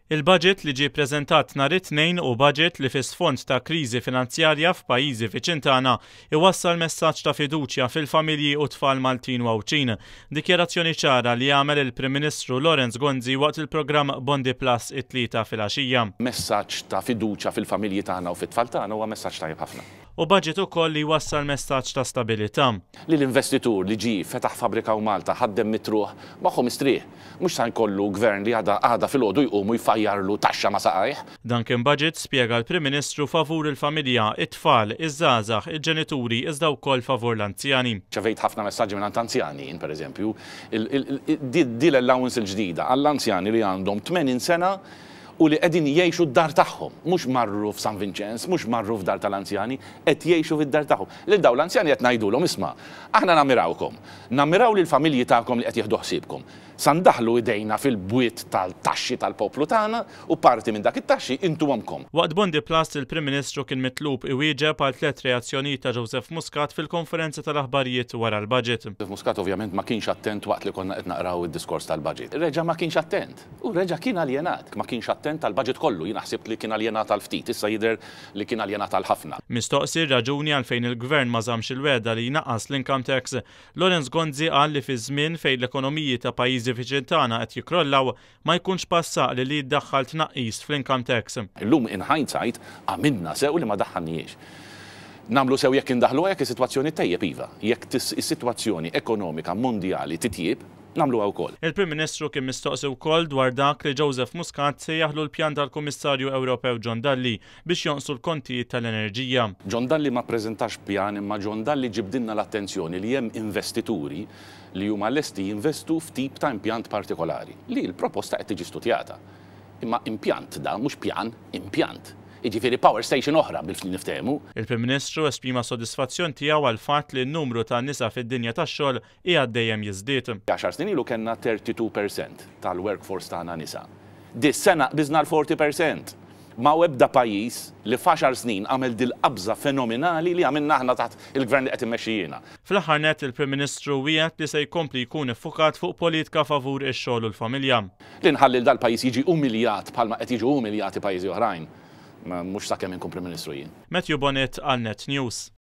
Il-budget li ġie ppreżentat nhar it-Tnejn hu budget li fi sfond ta' kriżi finanzjarja f'pajjiżi viċin tagħna iwassal messaġġ ta' fiduċja fil-familji u t-tfal Maltin u Għawdxin. Dikjarazzjoni ċara li għamel il-Prim Ministru Lawrence Gonzi waqt il-programm Bondi Plus it-Tlieta filgħaxija. Messaġġ ta' fiduċja fil-familji tagħna u fit-tfal tagħna huwa messaġġ tajjeb ħafna. Hu budget ukoll li jwassal messaġġ ta' stabilità. Li l-investitur li ġie fetaħ fabbrika hawn Malta ħaddem mitt ruħ moħħu mistrieħ. Mhux sa jkollu gvern li għada għada filgħodu jqum u jfajjarlu taxxa ma' saqajh. Dan kien budget, spjega l-Prim Ministru, favur il-familja, it-tfal, iż-żgħażagħ, il-ġenituri iżda wkoll favur l-anzjani. Rċevejt ħafna messaġġi mingħand anzjani jien pereżempju. Di l-allowance il-ġdida għall-anzjani li għandhom 80 sena u li qegħdin jgħixu d-dar tagħhom. Mhux marru f'San Vinċenz, mhux marru f'dar tal-anzjani, qed jgħixu fid-dar tagħhom. Lil dawn l-anzjani qed ngħidulhom isma', aħna nammirawkom, nammiraw lill-familji tagħkom li qed jieħdu ħsiebkom. Sa ndaħħlu idejna fil-bwiet tal-taxxi tal-poplu tagħna u parti minn dak it-taxxi intuhomkom. Waqt Bondi Plus, il-Prim Ministru kien mitlub iwieġeb għal tlett reazzjonijiet ta' Joseph Muscat fil-konferenza tal-aħbarijiet wara l-budget. Joseph Muscat ovvjament ma kienx attent waqt li konna qed naqraw id-diskors tal-budget. Reġa' ma kienx attent. U reġa' kien aljenat. Ma kienx attent għall-budget kollu. Jiena ħsibt li kien aljenat għal ftit. Issa jidher li kien aljenat għal ħafna. Mistoqsi r-raġuni għalfejn il-Gvern ma żammx il-wegħda li jnaqqas l-income tax, Lawrence Gonzi qal li fi żmien fejn l-ekonomiji ta' pajjiżi viċin tagħna qed jikkrollaw, ma jkunx pass għaqli li jiddaħħal tnaqqis fl-income tax. Illum in hindsight għamilna sew li ma daħħalnihiex. Nagħmlu sew jekk indaħħluha jekk is-sitwazzjoni ttejjeb iva. Jekk is-sitwazzjoni ekonomika mondjali titjieb, nagħmluha wkoll. Il-Prim Ministru kien mistoqsi wkoll dwar dak li Joseph Muscat sejjaħlu l-pjan tal-Kummissarju Ewropew John Dalli biex jonqsu l-kontijiet tal-enerġija. John Dalli ma ppreżentax pjan imma John Dalli ġibdilna l-attenzjoni li hemm investituri li huma lesti jinvestu f'tip ta' impjant partikolari, li l-proposta qed tiġi studjata. Imma impjant da, mhux pjan, impjant. Jiġifieri power station oħra biex niftehmu. Il-Prim Ministru esprima s-sodisfazzjon tiegħu għall-fatt li n-numru ta' nisa fid-dinja tax-xogħol qiegħed dejjem jiżdied. Għaxar snin ilu kellna 32 per cent tal-workforce tagħna nisa. Dis-sena qbiżna l-40 per cent. M'hawn ebda pajjiż li f'għaxar snin għamel dil-qabża fenomenali li għamilna aħna taħt il-Gvern li qed immexxi jiena. Fl-aħħar nett il-Prim Ministru wiegħed li se jkompli jkun iffukat fuq politika favur ix-xogħol u l-familja. Li nħalli 'l dal-pajjiż jiġi umiljat bħalma qed jiġu umiljati pajjiżi oħrajn, mhux sakemm inkun Prim Ministru jien. Matthew Bonett għal Net News.